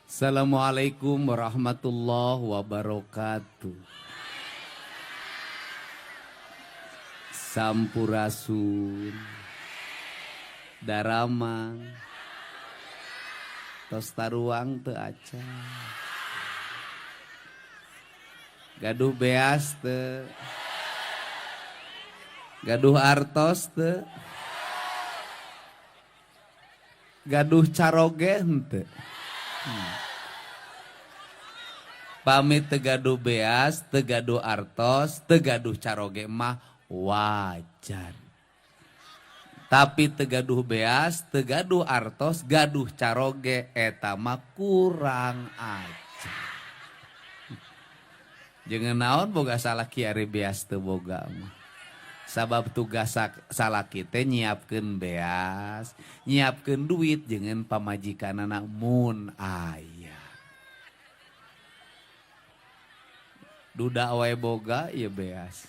Assalamualaikum warahmatullahi wabarakatuh. Sampurasun. Daramang. Tos taruang teu acan. Gaduh beas teu. Gaduh artos teu. Gaduh caroge henteu. Pami teu gaduh beas, teu gaduh artos, teu gaduh caroge mah wajar. Tapi teu gaduh beas, teu gaduh artos, gaduh caroge eta mah kurang ajar. Jeung naon boga salaki ari beas teu boga mah. Sabab tugas salaki teh nyiapkeun beas, nyiapkeun duit jeung pamajikanana mun aya. Duda wae boga ieu beas.